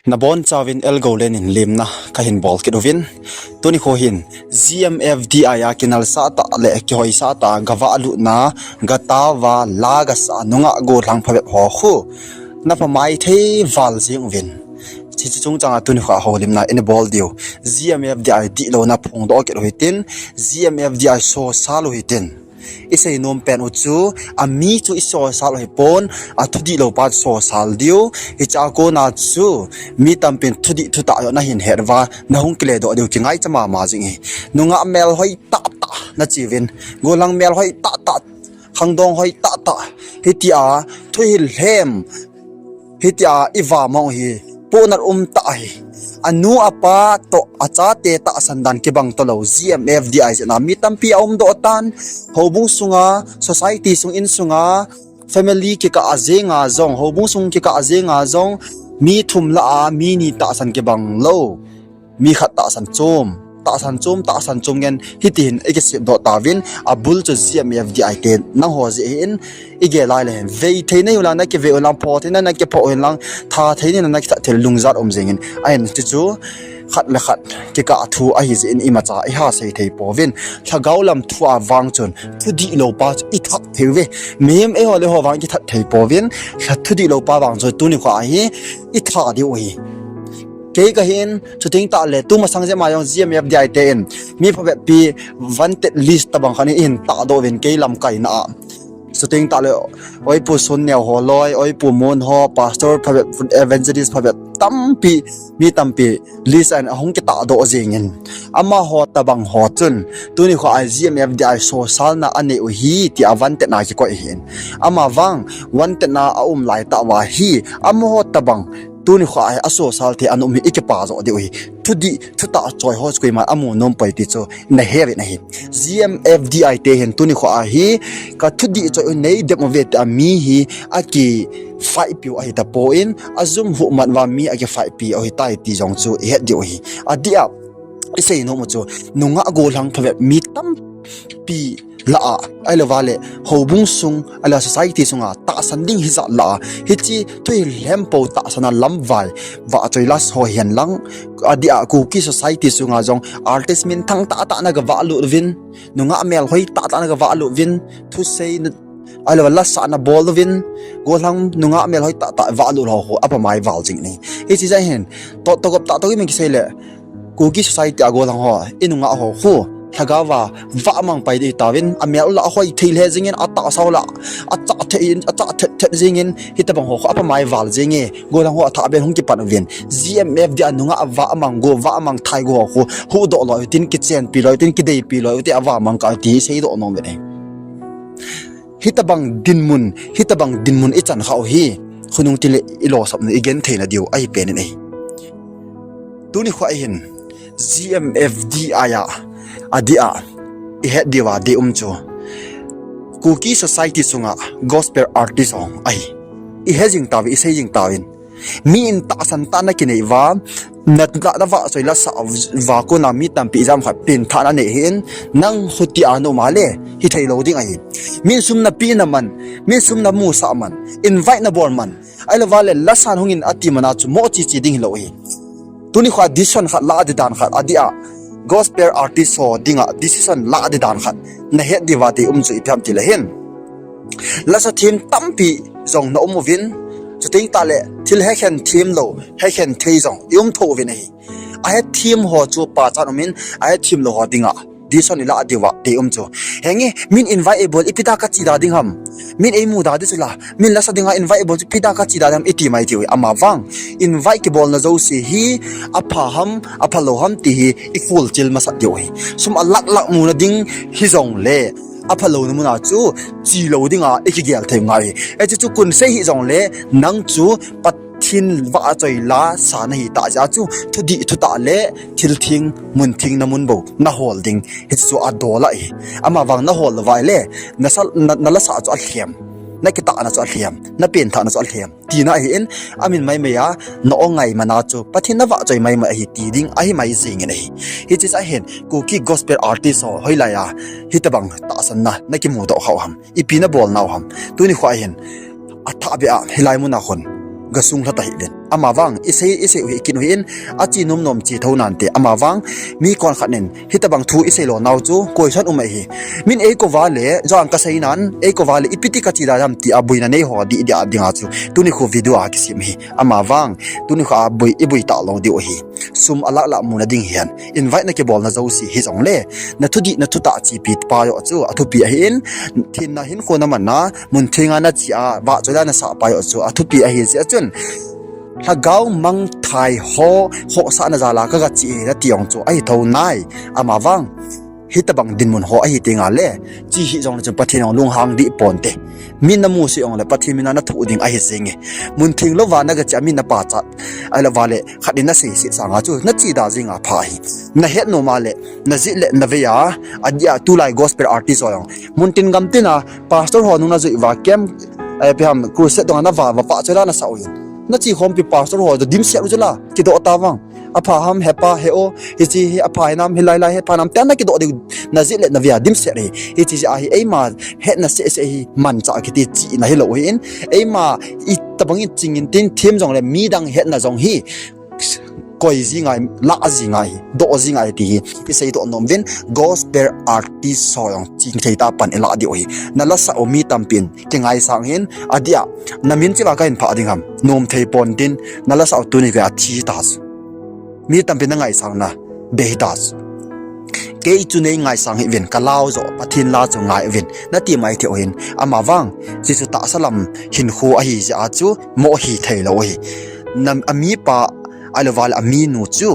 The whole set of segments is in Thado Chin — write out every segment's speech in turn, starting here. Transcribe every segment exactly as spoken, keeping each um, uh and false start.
Nabonchauvin Elgolen in lemna kahin bol kit uvin. Tuni kho hin G M F D I a kinalsah tah le kihoisah tah a gavah lutna, gataova, la gasah nungah gollhang phabep ho khu napha maithei val jing uvin. Hiche chungchang a tuni kho a houlimna ina bol diu, G M F D I dihlouna phongdoh kit u hitin, G M F D I sosal u hitin. Isei nom pen u chu, ami chu isosal u hipon, athudih lou pa chu sosal diu. Hiche a kona chu mi tampin thudih thutah joh nahin het uva, nahung kiledoh diu kingaicha mama jing hi. Nungah melhoi tahtah nache uvin, gollhang melhoi tahtah, khangdong hoi tahtah, hitia thuhil lhem, hitia ivamang u hi, pohnat umtah hi. Anu apa toh achate tahsan dan kibang talou, G M F D I jeh a mi tampi aumdoh tan. Houbung sunga, society sung, in sunga, family kikah a jenga jong, houbung sung kikah a jenga jong, mi thum lah a mi ni tahsan kibang lou, mi khat tahsan chom, tahsan chom, tahsan chom ngen hitihin ikisepdoh tauvin, abul chu G M F D I te nangho jeh ahin, igel lai le hin, vei thei nahiu lang nakivei u lang, pho thei na nakipho u lang, tha thei na nakitha thei, lungjat um jengin. Ahin chuchu khat le khat kikah thu ahi jeh in imacha iha sei thei pouvin. Lhagao lam thu a vang chun thudih lou pa chu itha thei uve. Mihem eiho le ho vang kitha thei pouvin. Lha thudih lou pa vang chu tuni kho a hi itha diu ahi. Kei kahin, chuteng tah le tumasang jeh ma jong G M F D I te in mi phabep pi wanted list tabang khat in tahdoh uvin kei lamkaina a. Chuteng tah le Oipu Sunneo ho loi, Oipu Mon ho, pastor phabep, evangelist phabep tampi, mi tampi list a in ahung kitahdoh jengin. Amaho tabang ho chun tuni kho a G M F D I sosalna anei u hi tia wanted na kikoi ahin. Amavang wanted na aum lai tah uva hi, amaho tabang tuni kho a asosal thei ana um hi ikipa joh diu ahi. Thudih thutah choi ho chu koiman amu nom poi ti chu nahe uvin ahi. G M F D I te hin tuni kho a hi, ka thudih choi u nei dem uve tia mi hi akifaihpi u ahi tapon, ajum huhman uva mi akifaihpi u ahitai ti jong chu ihet diu ahi. Adeh a isei nom u chu, nungah gollhang phabep mi tampi lah a, ahilouva le houbung sung, ahilou society sunga tahsan ding hijat lah a, hiche thuhil lhem pou tahsan a lamvai, vahchoi la ho hihen lang, adeh a Kuki society sunga jong artist minthang tahtah na gavah lut uvin, nungah melhoi tahtah na gavah lut uvin, thusei na, ahilou lasah na bol uvin, gollhang nungah melhoi tahtah vah lut ho khu apha mai val jing ahi. Hiche jeh hin, toh toh gop tah toh gim in kisei le, Kuki society a gollhang ho, inungah ho khu lhagao a vah mang pai ding tauvin, amel u lah ahoi thei lheh jengin, atahsa u lah achah thei in, achah thet thet jengin, hitabang ho khu apha mai val jenge. Gollhang ho athah beh in hung kipan uvin, G M F D I a nungah vah mang, go vah mang, thai go ho khu huhdoh loi utin, kichenpi loi utin, kideipi loi utin, avah mang kah ti seidoh nom uvin ahi. Hitabang dinmun, hitabang dinmun ichan khah u hi, khonung tin le ilosapna, igentheina diu ahi pen in ahi. Tuni kho a hin G M F D I a, adeh a ihet diuva dei um chu, Kuki society sunga gospel artist ho ahi. Ihe jing tauvin, isei jing tauvin. Mi in tahsan tah nakinei uva, na, na vahchoi lasah uva kona mi tampi ijat ham khat pengthahna nei ahin, nang hitia na um a le hithei lou ding ahi. Min sum napeh na man, min sum namusah man, invite nabol man, ahilouva le lasan hungin ati man a chu mo cheche ding hilou ahi. Tuni kho a decision khat lah ding dan khat, adeh a gospel artist ho dinga decision lah ding dan khat nahet diuva dei um chu ipi ham tile hin, lasa them tampi jong na um uvin, chuteng tah le thil hekhen them lou, hekhen thei jong i um thou uvin ahi. Ahethem ho chu pachat umin, ahethem lou ho dinga decision ilah diuva dei um chu, henge, min invite eibol ipi dia kache da ding ham, min eimu da ding chu la, min lasa dinga invite eibol chu ipi dia kache da ding ham iti mai diu ahi. Amavang invite kibolna jouse hi apha ham, aphalou ham ti hi ikholchil masat diu ahi. Sum alakh lakh muna ding hijongle, aphalouna muna chu chelou dinga ikigel thei ngai ahi. Hiche chu kun sei hijongle, nang chu Pathen vahchoi lasa nahi tah jeh a chu, thudih thutah le thil theng, mun theng na mun bou nahol ding, hiche chu adol ahi. Amavang nahol louva ahile, na, na lasa chu alhem, nakitahna chu alhem, napengthahna chu alhem tina ahin, amin maimai a na-o ngai man a chu Pathen navahchoi maimai ahi ti ding ahi mai jengin ahi. Hiche jeh a hin Kuki gospel artist ho hoilai a hitabang tahsanna nakimudoh khah u ham, ipi nabolnau ham? Tuni kho a hin athahbeh a hilai muna khun kasung lha ta hih uvin. Amavang, isei, isei u hi kin u hin, achi nom nom chi tho nante. Amavang, mi kon khat nin, hitabang thu isei lo nau chu, koi san um ahi. Min ei kova le, joang kasei nan, ei kova le, ipi ti kachi da ham ti a boina nei ho di, di a dinga chu. Tuni khu video a kisem hi. Amavang, tuni khu a boi, iboi ta lo diu hi. Sum alak lak muna ding hian. Invite na kibolna jouse hi jongle. Na thudih, na thutah chi pi pa jo chu, athupi ahin, thinna hinkho na manna, mun thenga na chi a, vahchoi la na sah pa jo chu, athupi ahi jeh chun. Lhagao mangthai ho, ho sa na jala ka ga chi na ti jong chu, ahi tho nai, amavang. Hitabang dinmun ho ahi tinga le, chi hi jong le chun Pathen jong lunghang dih ponte. Min na musit jong le Pathen min a na thuh ding ahi jenge. Mun theng lova na ga chi a min na pachat. Ahilou va le, khat in na sei sit sanga chu, na chi da jinga pha hi. Na het nom a le, na jih le, na vei a, adia tulai gospel artist ho jong. Mun tin gam tin a, pastor ho nung na jui va, camp, eh, ipi ham, crusade dong a na va, vahchoi la na sa u jong. Na chi khompi pastor ho, dimset u chu la, kidoh ta vang. Apha ham, hepa, he o, hichi hi apha hinam, hilai lai, hepa nam, tia na kidoh diu, na jih le, na vei a, dimset hi. Hichi jeh a hi, eima, hetna seh seh hi, manchah kiti chi na hi lo hi in. Eima, itabang in chingin tin, thim jong le, midang hetna jong hi, koi ji ngai, la ji ngai, doh ji ngai ti hi, isei doh nom uvin, gospel artist ho jong, ching thei ta pan i la diu hi. Na la sa u mi tampin, kingaisang hin, adia, na min chi va ka hin pha ding ham, nom thei pon tin, na la sa u tuni ve a thi ta. Mi tampin na ngaisang na, be hi ta. Kei chu nei ngaisang hi uvin, ka lau jo, Pathen la chu ngai uvin, na ti mai thei u hin, amavang, chi chu tahsa lam hinkho ahi jeh a chu, mo hi thei lo hi. Na, a mi pa, ahilou va le, a mi nu chu,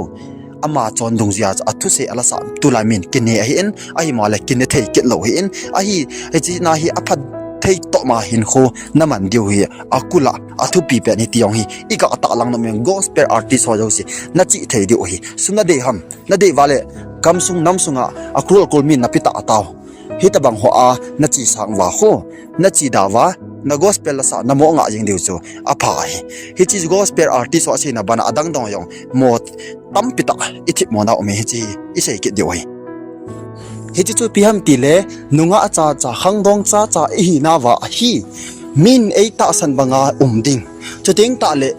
ama chon dungjuia chu, a thusei a la sa, tulai min, kine ahi in, ahi ma le, kine thei kit lo hi in, ahi, hichi na hi, apha thei to ma hinkho, na man diu hi, a kula, athupi pen hi ti jong hi, i ka ta lang nom in, gospel artist ho jouse, na chi thei diu hi, sum na dei ham, na dei va le, gam sung nam sunga, a kul kul min na pi ta tau. Hitabang ho a, na chi sang va ho, na chi da va, na gospel la sa, na mo nga jing diu chu, apha hi. Hichi gospel artist ho a si na bana adang dong jong, mo tampi ta, i thip mo na um hi, hichi, i sei kit diu hi. Hichi chu ipi ham ti le, nungah cha cha, khangdong cha cha, i hi na va hi. Min ei tahsan banga um ding. Chuting ta le,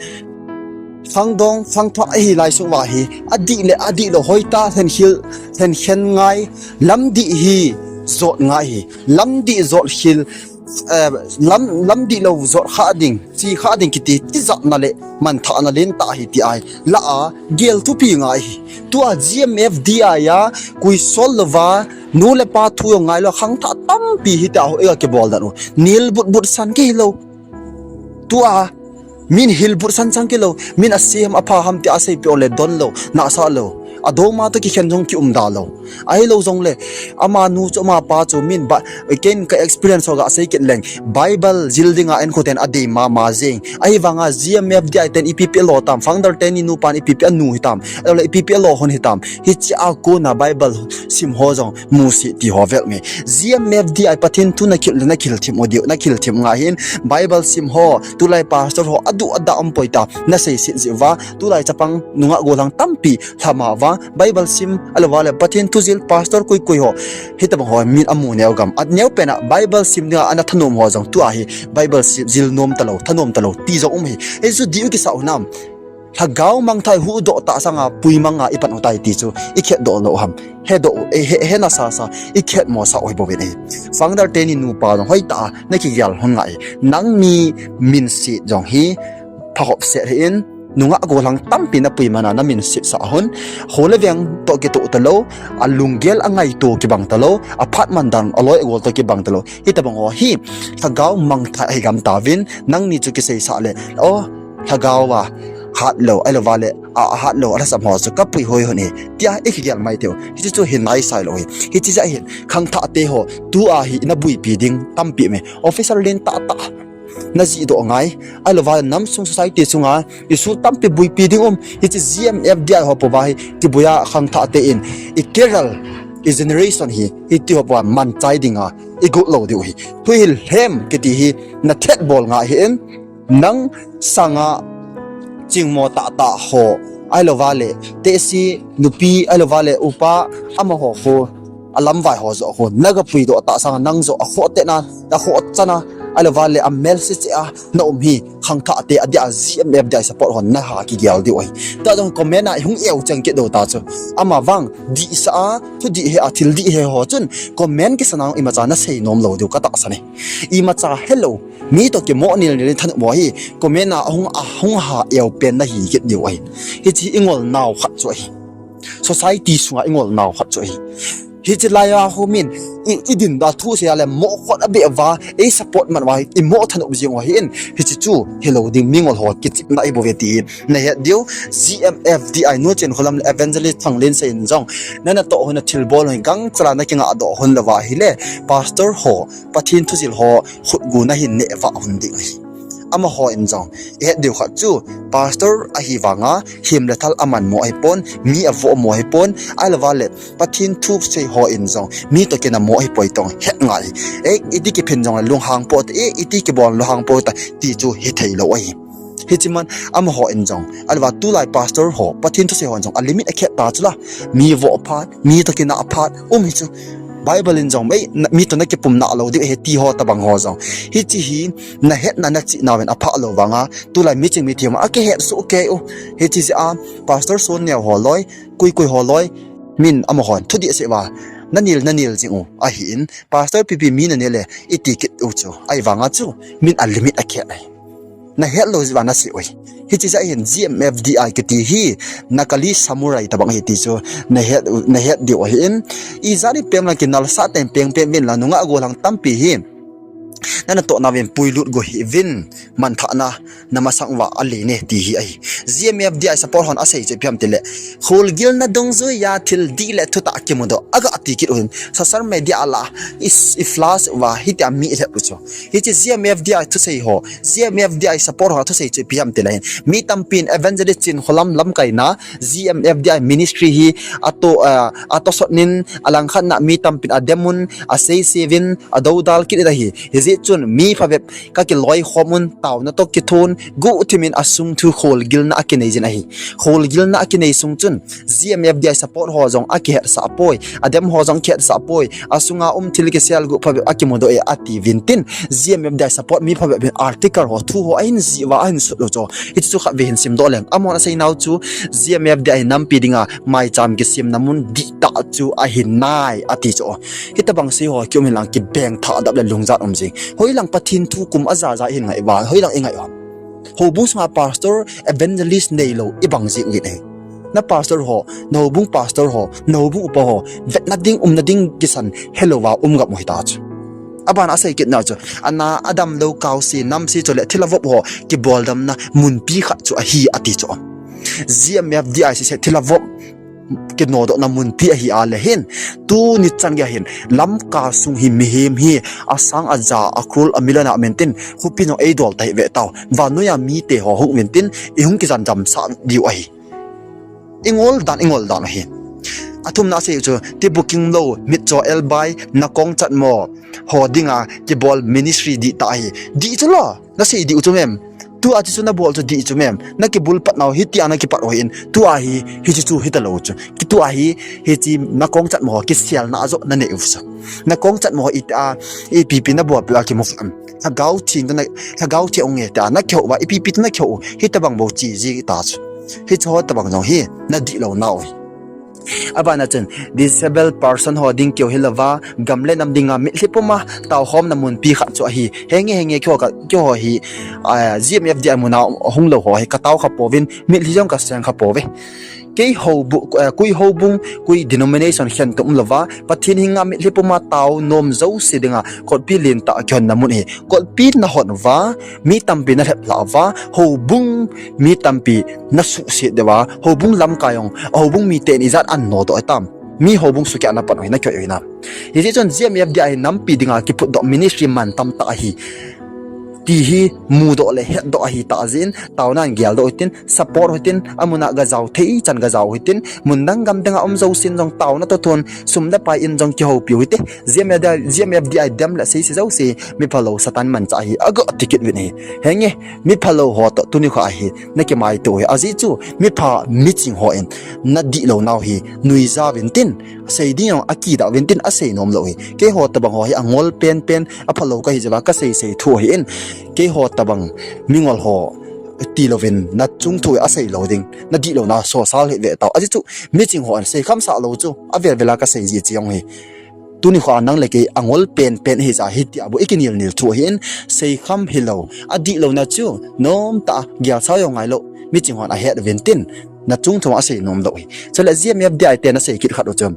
khangdong, khangthah ahi lai sung va hi, adih le, adih lo hoi ta, hen khil, hen khen ngai, lam dih hi, jot ngai hi, lam dih jot khil, eh, lam, lam dih lo jot kha ding, chi kha ding kiti, tijat na le, man thah na len ta hi ti ai, la a, gel thupi ngai hi, tua G M F D I a, kui sol lo va, nu le pa thu jong ngai lo, khangthah tampi hi ta ho, ega kibol dan u, nil but but san ki lo, tua, Min hilbut san chang kilo, min a sem a pha ham ti a sei peh le don lo, nasa lo. A doma to kikhen jong ki um da lo. Ahilo jong le, ama nu chu ama pa chu min ba, ken ka experience ho ga sei kit leng. Bible jil dinga en khoten a dei mama jeng. Ahivanga G M F D I ten ipi pi lo tam, founder ten ni nu pan ipi pi a nu hitam. Ahilo le ipi pi lo hon hitam. Hichi a kona Bible sim ho jong. Musi ti ho vel mi. G M F D I Pathen thu na khil, na khil thim u diu, na khil thim nga hin. Bible sim ho, tulai pastor ho, adu ada um poi ta, na sei sit ji va, tulai chapang nunga golang tampi, lhama va, Bible sim, alova le Pathen thu jil, pastor kui kui ho. Hitabang ho, min amu neo gam. At neo pena, Bible sim nia, ana thanom ho jong, tua hi, Bible sim, jil nom talo, thanom talo, ti jong um hi. Ei ju diu kisa u nam. Lhagao mangthai huhdoh tah sanga puimanga i pan u tai ti chu i khetdoh lou ham. Hedoh u, e, he, he nasa sa, i khetmo sa u hi bou vin e. Founder teni nupa jong hoitah a na kigel hon ngai. Nangni minset jong hi phahop set hi in, nungah gollhang tampi na puimana na minset sa hon. Kho le veng toh kitoh talou, a lunggel a ngaito kibang talou, a phat mandan a loi a gol toh kibang talou. Hitabang ho hi, lhagao mangthai ahi gam tauvin, nangni chu kiseisah le, o, lhagao a, hat lou, ahilou vale, a, a hat lou, a lhasam ho chu ka pui hoi hon e, tia i kigel mai teu. Hichi chu hin nai sai lou hi. Hichi jeh hin, khangthah te ho, tua hi na buipi ding tampi me. Officer len tah tah, na jihdoh ngai, ahilou vale, nam sung society sunga, issue tampi buipi ding um, hichi G M F D I ho po va hi, kibui a khangthah te in, i career, i generation hi, hiti ho po a man chai dinga, i got lou diu hi. Thuhil hem kiti hi, na thet bol ngai hi in, nang sanga chingmo tah tah ho, ahilou vale, tesi nupi, ahilou vale, upa, amaho ho, a lamvai ho joh ho, na ga puidoh tah sanga nang joh a khoh tena, a khoh chana, Ahilou vale a mel se che a na um hi khangthah te adia GMFDI support hon na ha kigel diu ahi. Tua jong comment a hung eu cheng kit diu ta chu. Ama vang dihsa a thudih he a thil dih he ho chun comment kisan a imacha na sei nom lou diu ka tahsan e. Imacha helou mi toh kimo nil nil in thanop mo hi comment a hung a hung ha eu pen na hi kit diu ahi. Hichi i ngol nau khat chu ahi. Society sunga i ngol nau khat chu ahi. Hichi laiya humin i, i din da thu se a le mo khot a be va ei support man va i mo thanop jing u ahi in hichi chu hilou ding mi ngol ho kichipna i bou ve ti na het diu. GMFDI nu Chinkholam le Evangelist Thanglen sei in jong na na toh hon a thilbol hon gangchala na kinga doh hon lou va hile pastor ho Pathen thujil ho khutgu na hin neh va hon ding ahi. Amaho in jong i het diu khat chu pastor ahi vanga him le thal aman mo ahi pon, mi avo mo ahi pon, ahilou vale Pathen thu sei ho in jong mi toh kina mo ahi poi tong het ngai. E, iti kiphin jong le lunghang po te, e, iti kibol lunghang po ta ti chu hi thei lou ahi. Hichi man amaho in jong, ahilou va tulai pastor ho, Pathen thu sei ho in jong a limit a khet ta chu la, mi vo phat, mi toh kina phat um hi chu. Bible in jong, ei, na, mi toh na kipum na lou diu ahi ti ho tabang ho jong. Hichi hi na hetna na chihna uvin a pha lou vanga, tulai miching mithi ma a kihet soh kei u. Hichi jeh a pastor son neo ho loi, kui kui ho loi, min amahon thudih se va na nil na nil jing u ahi in, pastor pipi mi na nil le i ti kit u chu. Ahi vanga chu min a limit a khet ahi. Na het lou jeh va na sei u ahi. Hichi jeh hin GMFDI kiti hi na kali samurai tabang ahi ti chu na het, na het diu ahi in. Ijat in peng lang kinal sa ten peng peng vin la nunga gollhang tampi hi na na toh na vin puilut go hi vin man thah na na masang va a le ne ti hi ahi. GMFDI support hon a sei chu ipi ham ti le, kholgilna dungjui a thil dih le thutah kimu doh a ga ti kit u hin social media a la i, i flash va hitia mi i lhep u chu. Hichi GMFDI thusei ho, GMFDI support ho thusei chu ipi ham ti le hin mi tampi in Evangelist Chinkholam lamkaina GMFDI ministry hi a to, ah, a to sot nin a langkhat na mi tampi in a dem un a sei se vin a dodal kit in ahi. Hijeh chun mi phabep ka kiloi khom un taona toh kithon guhthim in a sung thu kholgilna a kinei jin ahi. Kholgilna a kinei sung chun GMFDI support ho jong a kihetsah poi, a dem ho jong kihetsah poi, a sunga um thil kisel guh phabep a kimu doh e a ti vin tin, GMFDI support mi phabep hin article ho thu ho a hin jih va a hin sut u chu. Hichu khat ve hin sim doh leng. Amahon a sei nau chu GMFDI nampi dinga maicham kisemna mun dihtah chu ahi nai a ti chu. Hitabang sei ho kium in lang kibeng thah dap le lungjat um jing. Hoilang Pathen thu kum a ja ja hin ngai va, hoilang i ngai u ham. Houbung sunga pastor, evangelist neilou i bang jing uvin ahi. Na pastor ho, na houbung pastor ho, na houbung upa ho vetna ding, umna ding kisan helou va um gam u hita chu. Aban a sei kit nau chu, ana a damlou kaose namse chule thilha vop ho kibol damna munpi khat chu ahi a ti chu. GMFDI sese thilha vop kinodohna munpi ahi a le hin, tuni chan geiya hin Lamka sung hi mihem hi asang aja a crore a million a um in tin, khopi nung eidol ta hi ve tau, vannoiya mite ho hung um in tin, i hung kijan damsah diu ahi. I ngol dan, i ngol dan ahi. A thumna a sei u chu, ti booking lou, mitcho elbai, nakong chatmo ho dinga kibol ministry dihtah ahi. Dih chu lo, na sei diu chu mem. Tua chu chu na bol chu dih chu mem. Na kibul pat nau hitia na kipat u hin, tua hi hichi chu hita lou chu. Tua hi hichi nakong chatmo ho kiselna a joh na nei u chu. Nakong chatmo ho itia, ipi pi na bolpeh a kimu em. Lhagao theng toh na, lhagao theng u nge tia na kihou va, ipi pi toh na kihou u, hitabang bou chi ji ta chu. Hiche ho tabang jong hi na dihlou nau hi. Abana chun, disabled person ho ding keu hilouva, gam le nam dinga mitlhi puma taokhomna munpi khat chu ahi. Henge, henge, keiho ka, keiho hi, ah, GMFDI muna hunglou ho hi ka tao kha pouvin, mitlhi jong ka seng kha pouve. Kei houbu-, eh, koi houbung, koi denomination khentum louva, Pathen henga mitlhi puma tao nom jouse dinga kotpi lentah kihonna mun ahi. Kotpi na hon uva, mi tampi na lhep lhah uva, houbung mi tampi na suhset diu va, houbung lamkai jong, houbung miten ijat an nodoh hitam. Mi houbung sukeh a na pan u hi na kihoi u hinam. Hijeh chun GMFDI hi nampi dinga kiphutdoh ministry mantam tah ahi. Ti hi mudoh le hetdoh ahi tah jeh in, taona in geldoh u hitin, support u hitin, amuna gajao thei chan gajao u hitin, mun dang gam danga um jousen jong taona toh thon, sum le pai in jong kihoupi u hite, GMFDI, GMFDI dem le seise jouse, mi phalou Satan manchah ahi, aga ti kit uvin ahi. Henge, mi phalou ho toh tuni kho ahi, na kimaito u hi. Ajeh chu, mi pha miching hon, na dihlou nau hi, nuija uvin tin, Sei ding jong akidah uvin tin asei nom lou hi. Keiho tabang ho hi angol penpen, aphalou kahi jeh uva kasei sei thu ahin. Keiho tabang mingol ho tilouvin nachung thu asei lou ding. Nadihlouna sosal hih ve tao. Ajeh chu miching hon seikham sah lou chu avel vel a kasei ji chi jong hi. Tuni kho a nang le kei angol penpen hijeh a hitia bou ikinel nel thu ahin, seikham hilou. Adihlouna chu nomtah a gelsau jong ngailou. Miching hon ahet uvin tin nachung thu asei nom lou hi. Chule GMFDI ten asei kit khat u chu,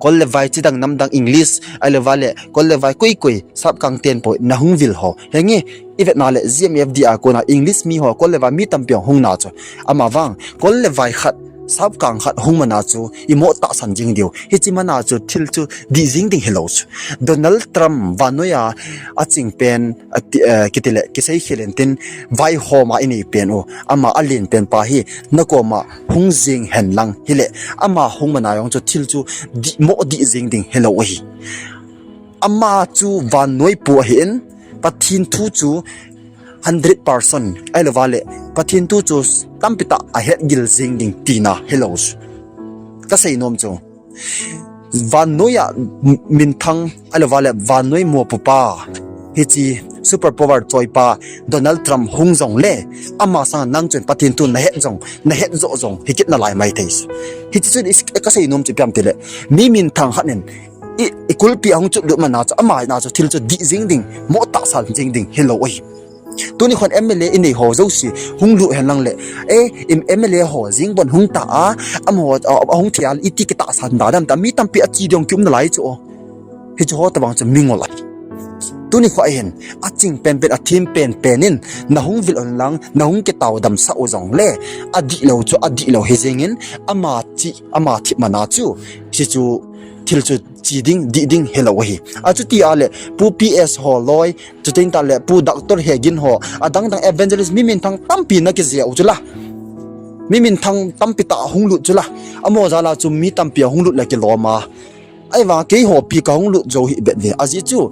kol le vai chidang namdang English, ahilouva le kol le vai koi koi, sapkang ten poi nahung vil ho. Henge, ivetna le GMFDI a kona English mi ho, kol le vai mi tampi hung hungna chu. Amavang, kol le vai khat, sapkang khat hung mana chu imoh tahsan jing diu. Hiche mana chu thil chu dih jing ding hilou chu. Donald Trump vannoi a aching pen, ati, eh, kitile, kisei khel in tin, vaihom a inei pen u, ama alen pen pa hi nakoma hung jing hen lang hile, ama hung mana jong chu thil chu dih, moh dih jing ding hilou ahi. Ama chu vannoi pu ahin, Pathen thu chu hundred percent, ahilouva le Pathen thu chu tampi tah ahet gil jing ding tina hilou chu. Kasei nom chu, vannoi a minthang, ahilouva le vannoi mopupa, hiche super power choipa Donald Trump hung jongle, ama sanga nang chun Pathen thu nahet jong, nahet joh jong hikit nalai maithei. Hiche chu is-, kasei nom chu ipi ham tile, mi minthang khat in i, ikulpi ahung chutlut mana chu, ama na chu thil chu dih jing ding, moh tahsan jing ding hilou ahi. Tuni khon MLA inei ho jouse hung lut hen lang le, eh, im-, MLA ho jing bon hung ta a, amaho, a, ahung thei a iti kitahsan da dam ta, mi tampi ache ding kium nalai chu o. Hiche ho tabang chu mingol ahi. Tuni kho ahin, aching penpen, athem penpen in nahung vil un lang, nahung kitao damsah u jongle, adihlou chu adihlou hi jeng in, ama che, ama thip mana chu, hiche chu thil chu che ding, dih ding hilou ahi. Achuti a le, Pu PS ho loi, chuti tah le, Pu Doctor Hegin ho, adang dang evangelist mi minthang tampi nakijeh u chu la. Mi minthang tampi tah hung lut chu la. Amaho jal a chu mi tampi ahung lut le kilom a. Ahivang keiho pi kahung lut jou hih beh ve. Ajeh chu,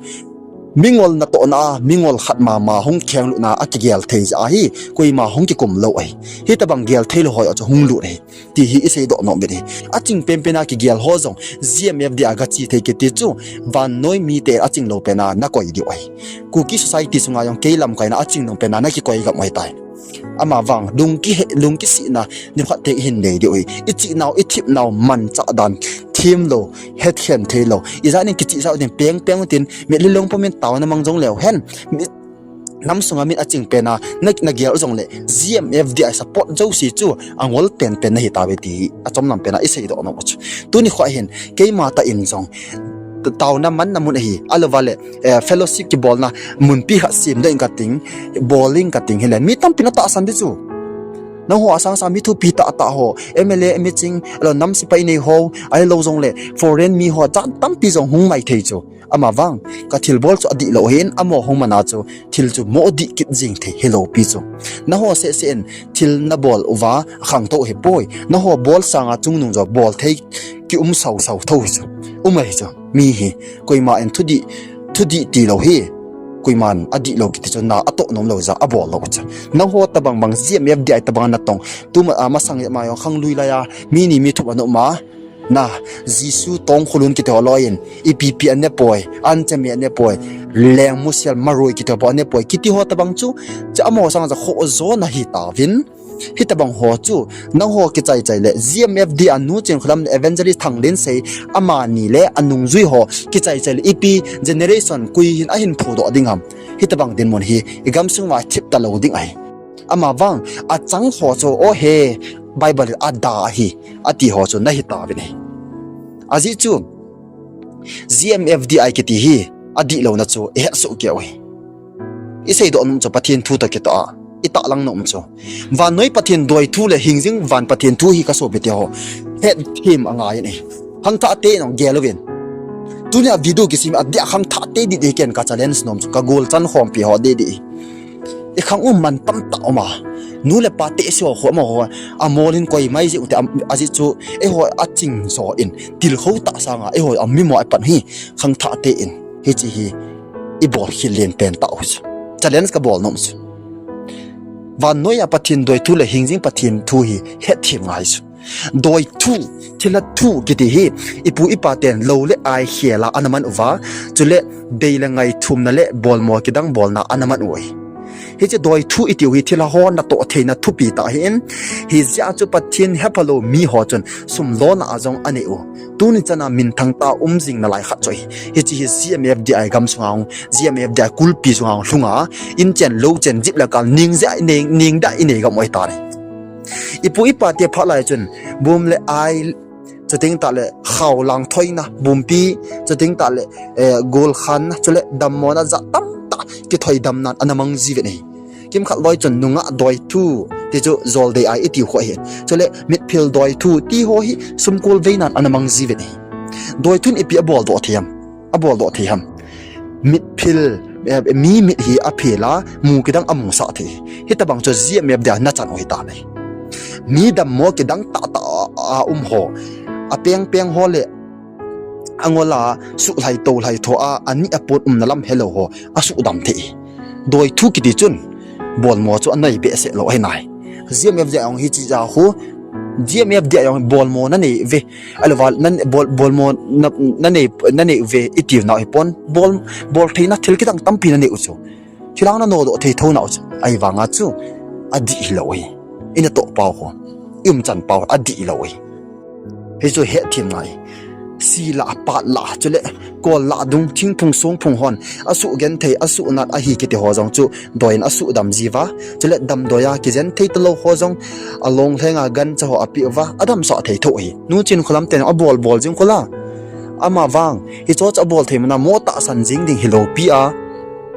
mingol natohna a, mingol khat mama hung khenglutna a kigel thei jeh ahi, koima hung kikum lou ahi. Hitabang gel theilou ho chu hung lut ahi. Ti hi isei doh nom beh ahi. Aching penpen a kigel ho jong, GMFDI a gache thei kiti chu, vannoi mite aching lou pen a nakoi diu ahi. Kuki society sunga jong kei lamkaina aching nom pen a nakikoi gam u ahitai. Amavang, lungki he, lungki sihna, nikhat te ihin nei diu ahi. Ichehnau, ithipnau, manchah dan, themlou, hetkhen theilou. Ijat nin kichehsah u tin, peng peng u tin, mitlhi lungpum in taona mang jong leu hen. Mi, nam sunga min aching pen a, na, nagel u jongle, GMFDI support jouse chu, angol penpen nahitauve ti hi, achomlam pen a, isei doh nom u chu. Tuni kho ahin, keima tah in jong, taona manna mun ahi, ahilouva le, eh, fellowship kibolna munpi khat semdoh ing kating, bol ing kating hile, mi tampi natahsan ding chu. Nangho asang sang mi thupi tah tah ho, MLA, miching, alou nam sepai nei ho, ahilou jongle, foreign mi ho, jat tampi jong hung maithei chu. Amavang, kathilbol chu adihlou ahin, amaho hung mana chu, thil chu moh dih kit jing thei hilou pi chu. Nangho seh seh in, thil nabol uva, akhangtou ahipoi. Nangho bol sanga chungnung jo bol thei kium sao sao tho hi chu. Um ahi chu. Mi hi, koima in thudih, thudih tilou hi. Koiman adihlou kiti chu na atoh nom lou jeh a abol lou chu. Nangho tabang bang GMFDI tabang natong. Tuma, a, masang jep ma jong khanglui laiya, mi ni mi thum ana um a. Na, Jesu tongkholun kiti ho loi in, ipi ipi anepoi, anchami anepoi, lengmusel maroi kiti ho bou anepoi, kiti ho tabang chu, chu amaho sanga chu khohjo nahitauvin, hitabang ho chu, nangho kichai chai le, GMFDI a Nu Chinkholam le Evangelist Thanglensei, amani le anungjui ho, kichai chai le, ipi generation koi hin ahin phudoh ding ham, hitabang dinmun hi, igamsung uva thip talou ding ahi. Amavang, achang ho chu, o he, Bible in ada ahi, ati ho chu nahitauvin ahi. Ajeh chu, GMFDI kiti hi, adihlouna chu, ihetsoh keiyu ahi. Isei doh nom chu, Pathen thu toh kitoh a, itahlang nom chu. Vannoi Pathen doithu le hingjing van Pathen thu hi kasopite ho, hetthem angai in ahi. Khangthah tah in gel uvin. Tunia video kisem adeh a khangthah tah didi hi ken ka challenge nom chu, kagol chan khompi ho didi. Ikhang u mantam tah uma. Nu le pa tehse ho khu amaho, amol in koi mai jeh u te am, ajeh chu, eiho aching jo in, tilkhou tah sanga, eiho amimo a ipan hi, khangthah tah in, hiche hi, ibol khel len pen tah u chu. Challenge kabol nom chu. Vannoi a Pathen doithu le hingjing Pathen thu hi, hetthem ngai chu. Doithu, thilha thu kiti hi ipu ipa ten lou le ai khel a ana man uva, chule dei le ngai thumna le bolmo kidang bolna ana man u ahi. Hiche doithu itiu hi thilha ho natoh theina thupi tah ahin, hijeh a chu Pathen hephalou mi ho chun sum lona a jong anei u. Tuni chana minthang tah a um jing nalai khat chu ahi. Hiche hi G M F D I gam sunga hung, G M F D I kulpi sunga hung lhunga, in chen lou chen jip le kal ning jeh a inei, ning da inei gam u ahi tani. Ipu ipa te phat lai chun bum le ai, chuteng tah le khao lang thoina, bumpi, chuteng tah le, eh, gol khanna, chule dammona jat tamtah kithoi damnan ana mang jiuvin ahi. Kimkhat loi chun nungah doithu, ti chu jol dei ai itiu khu ahi. Chule mitphil doithu, ti ho hi sumkol veinan ana mang jiuvin ahi. Doithun ipi abol doh thei ham? Abol doh thei ham? Mitphil, eh, mi mit hi aphil a, mu kidang amusah thei. Hitabang chu G M F D I a nachan u hitan ahi. Mi dammo kidang tahtah a, a um ho, apeng peng ho le angol a suhlhai tohlhai tho a, ani apon umna lam helou ho asuhdam thei. Doithu kiti chun bolmo chu anei behseh lou ahi nai. G M F D I a jong hiche jeh a khu, G M F D I a jong bolmo nanei uve, ahilouva, nan, bol, bolmo na, nanei, nanei uve itiu nau hipon, bol, bol theina thil kidang tampi nanei u chu, thilha nanodoh thei thou nau chu, ahivanga chu adih hilou ahi. Inatoh pau khu, iumchan pau adih lou ahi. Hichu hetthem ngai. Si lah, pat lah, chule kol lah dung, thingphung songphung hon asuh genthei, asuh nat ahi kiti ho jong chu doiyin asuhdam jiuva, chule damdoi a kijen thei talou ho jong along lhenga gancha ho apeh uva adamsah thei thou ahi. Nu Chinkholam ten abol bol jing khu la, amavang hicheho chu abol thei mana mo tahsan jing ding hilou pi a,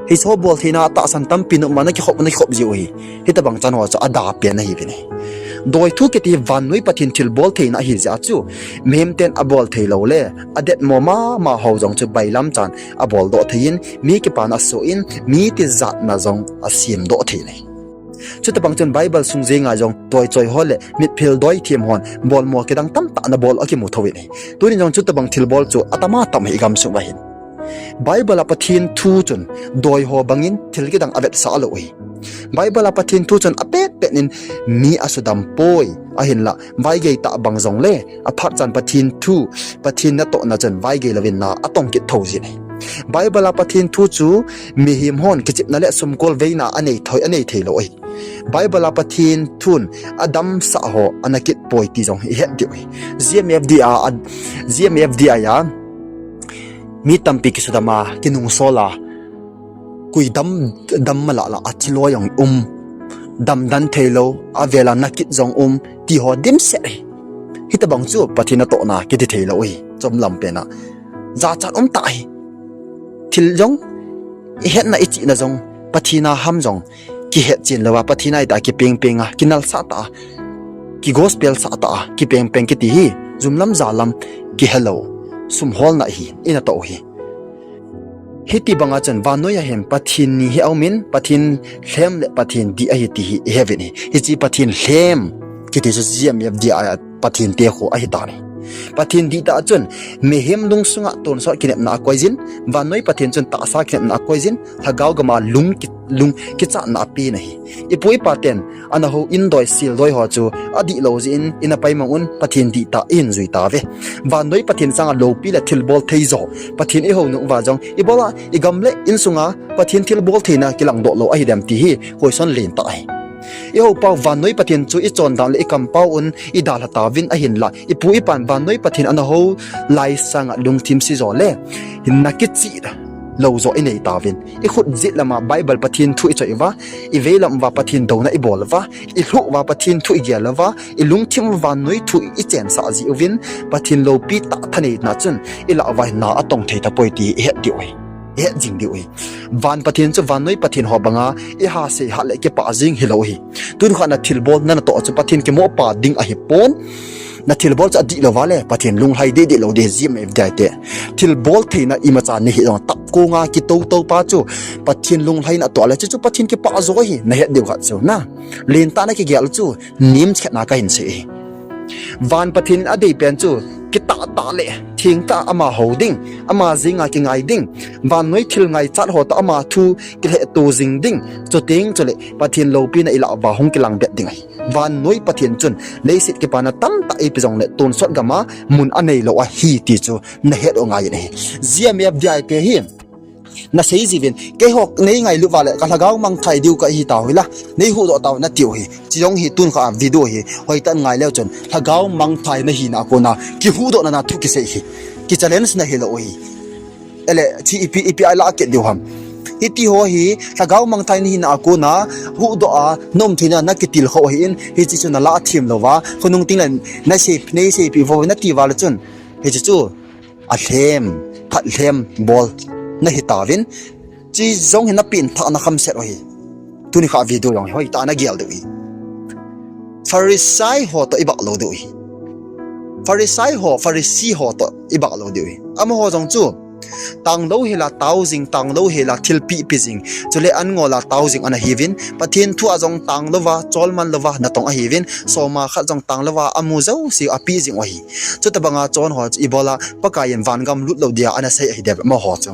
hicheho bol theina tahsan tampi nopma nakikhop, nakikhop jiu ahi. Hitabang chan ho chu ada pen ahiuvin ahi. Doithu kiti vannoi Pathen thilbol theina ahijeh a chu, mihem ten abol theilou le adetmo mama ho jong chu bailam chan aboldoh thei in, mi kipana asoh in, mi tijatna jong asemdoh thei in ahi. Chutobang chun Bible sung jenga jong doichoi ho le mitphil doithem hon bolmo kidang tamtah nabol u akimu thou in ahi. Tunin jong chutobang thilbol chu atama tam ahi igam sunga hin. Bible a Pathen thu chun doi ho bangin thil kidang avetsah lou ahi. Bible a Pathen thu chun apetpet in mi asudam poi, ahinla vaigei tah bang jongle aphatchan Pathen thu, Pathen natohna chun vaigei louvin na atong kit thou jin ahi. Bible a Pathen thu chu mihem hon kichepna le sumkol veina anei thei, anei theilou ahi. Bible a Pathen thun adamsah ho ana kit poi ti jong ihet diu ahi. G M F D I a, G M F D I a mi tampi kisudam a, kinungsol a, koi dam, dam malala a thiloi jong um, damdan theilou, avela nakit jong um, ti ho dimset ahi. Hitobang chu Pathen natohna kiti theilou ahi, chomlam pena. Jachat umtah ahi. Thil jong, ihetna ichihna jong, Pathen a ham jong kihetchen louva, Pathen a itah a kipengpeng a, kinalsah tah a, ki gospel sah tah a, kipengpeng kiti hi jumlam jalam kihelou, sumholna hi inatoh hi. Hitibanga chun vannoi a hin Pathen ni hi aumin, Pathen lhem le Pathen dih ahi ti hi iheuvin ahi. Hiche Pathen lhem kiti chu G M F D I a Pathen te khu ahitan ahi. Pathen dihtah chun mihem lungsunga tonsot kinepna akoijin, vannoi Pathen chun tahsa kinepna akoijin, lhagao gama lung ki, lung kichatna apen ahi. Ipu ipa ten ana hou in doi, sil doi ho chu adihlou jeh in, ina paimang un Pathen dihtah ihin jui tauve. Vannoi Pathen sanga loupi le thilbol theijo Pathen ihou nung uva jong, ibola igam le insunga Pathen thilbol theina kilangdoh lou ahidem ti hi question lentah ahi. Ihou pau vannoi Pathen chu ichondan le ikampau un idalha tauvin, ahinla ipu ipan vannoi Pathen ana hou lai sanga lungthim sejo le hinna kichih lou jo inei tauvin. Ikhut jet lama Bible Pathen thu ichoi uva, ivei lam uva Pathen douna ibol uva, ilhuh uva Pathen thu igel uva, ilungthim uva vannoi thu ichensah jeh uvin, Pathen loupi tah thaneina chun ilah uva hin na atong thei tapoi ti ihet diu ahi. Ihet jing diu ahi. Van Pathen chu vannoi Pathen ho banga iha sei hat le kipah jing hilou ahi. Tun khat na thilbol na natoh chu Pathen kimohpa ding ahipon. Na thilbol chu adihlou vale Pathen lunglhai dehdeh lou ding, G M F D I te. Thilbol theina imacha nahi jong tapkonga kitoutou pa chu Pathen lunglhaina atoh le, chuchu Pathen kipah jo ahi, nahet diu khat chu na. Lentah na kigel chu, nemkhetna kahin sei ahi. Van Pathen in adeipen chu, kitahtah le thengtah a ama hou ding, ama jenga kingai ding, vannoi thil ngaichat ho toh ama thu kilhehto jing ding, chuteng chule Pathen loupina ilah uva hung kilangdet ding ahi. Vannoi Pathen chun leiset kipana tamtah eipe jongle tonsot gam a mun anei lou ahi ti chu nahet u ngai in ahi. G M F D I te hi nasei jiuvin, keiho nei ngailut uva le ka lhagao mangthai diu kahi tau hila, nei huhdoh tau natiu hi. Chi jong hi tun kha video hi hoitah in ngai leu chun lhagao mangthai nahina a kona kihuhdoh nana thu kisei hi. Kichallenge nahi lou hi. Ele, chi ipi, ipi a ilah kit diu ham. Hiti ho hi lhagao mangthai nahina a kona huhdoh a naum theina nakitil kho ahin, hiche chu nalah them louva, khonung tengle nasei, nei seipeh vo nati uva le chun, hiche chu alhem, phatlhem bol nahi tauvin. Chi jong hi napengthah na khamset u hi. Tuni kha video jong hi hoitah a nagel diu hi. Pharisee ho toh ibah lou diu hi. Pharisee ho, Pharisee ho toh ibah lou diu hi. Amaho jong chu tanglou hela tao jing, tanglou hela thilpeh pe jing, chule an ngol a tao jing ana hiuvin, Pathen thu a jong tanglouva, cholman louva natong ahiuvin, soma khat jong tanglouva amu jouse apeh jing u ahi. Chutobanga chonho chu ibola Pakai in vangam lut lou dia ana sei ahi dem amaho chu.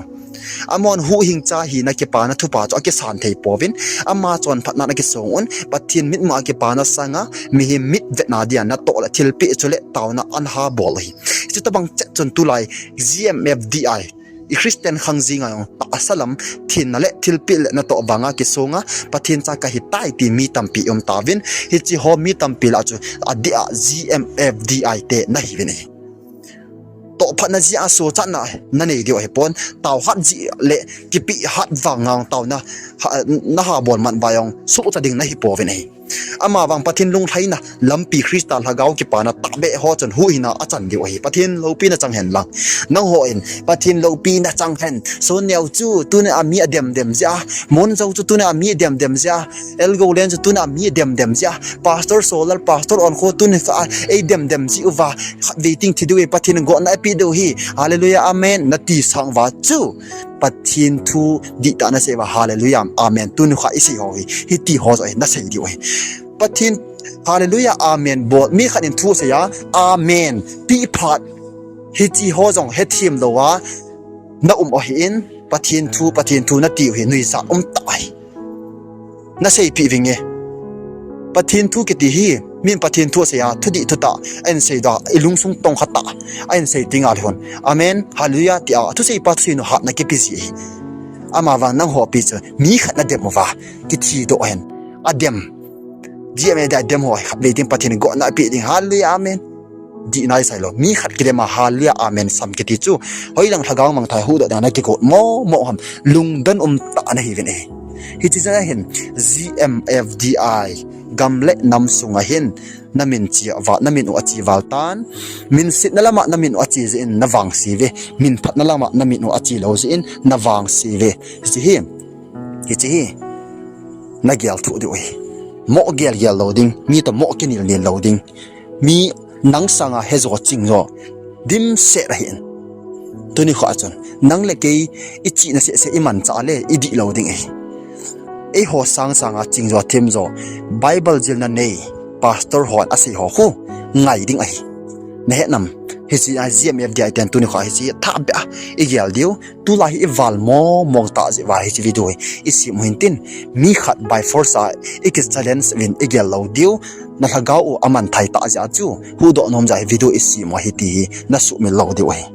Amahon huhhingcha hina kipana thupha chu akisan thei pouvin, ama chonphatnan akisong un, Pathen mitmu a kipana sanga mihem mitvetna dia natoh le thilpeh chule taona ana ha bol u ahi. Chutobang chet chun tulai G M F D I, i Christian khang jinga jong tahsa lam thenna le thilpeh le natoh vanga kisonga Pathen cha kahitai ti mi tampi um tauvin, hiche ho mi tampi lah chu adeh a G M F D I te nahiuvin ahi. Tohphatna jeh a sochatna nanei diu ahipon, tao hat jeh le kipeh hat vanga jong taona naha bol man uva jong sohcha ding nahi pouvin ahi. Amavang Pathen lunglhaina lampi Christa lhagao kipana tahbeh ho chun huhhingna achan diu ahi. Pathen loupina chang hen lang. Nangho in Pathen loupina chang hen. Sonneo chu tunia mi ademdem jeh a, Monjou chu tunia mi ademdem jeh a, Elgolen chu tunia mi ademdem jeh a, Pastor Solal, Pastor Onkho tunikho a eidemdem jeh uva, khatvei teng thi diu ahi, Pathen in gotna eipeh diu ahi. Hallelujah, amen nati sang uva chu Pathen thu dihtah nasei uva, hallelujah, amen tunikho a isei ho hi, hiti ho joh hi nasei diu ahi. Pathen, hallelujah, amen bol, mi khat in thu asei a, amen peh phat, hiche ho jong hethem louva naum u ahin, Pathen thu, Pathen thu natiu hi nuijat umtah ahi. Naseipeh vinge. Pathen thu kiti hi, min Pathen thu asei a, thudih thutah ahin seidoh a, ilungsung tongkha tah a ahin sei tengle hon, amen, hallelujah tia thuseipa thusei nu hatna kipe ji ahi. Amavang nangho pi chu mi khat nadem uva kithidoh hen. Adem, G M F D I dem ho khatvei teng Pathen in gotna apeh ding, hallelujah, amen. Dihna isei lou, mi khat kidem a hallelujah, amen sam kiti chu, hoilang lhagao mangthai huhdoh dinga nakigot momo ham, lungdon umtah nahiuvin ahi. Hiche jeh a hin G M F D I gam le nam sunga hin namin che uva, namin u ache val tan. Minsetna lama namin u ache jeh in navangse uve. Minphatna lama namin u ache lou jeh in navangse uve. Hiche hi, hiche hi nagel thoh diu ahi. Moh gelgel lou ding, mi toh moh kinelnel lou ding, mi nang sanga hejo chingjo dimset ahin. Tunikho a chun nang le kei ichihna sehseh imanchah le idih lou ding ahi. Eiho sangsanga chingjo themjo, Bible jilna nei pastor hon asei ho khu ngai ding ahi. Nahet nam? Hiche a G M F D I ten tunikho a hiche thahbeh a igel diu. Tulai hi ival mongmong tah jeh uva hiche video hi isem u hintin, mi khat by force a ikichallenge uvin igel lou diu. Nalhagao u amanthai tah jeh a chu huhdoh nom jeh a hi video isem u ahi ti hi nasuhmil lou diu ahi.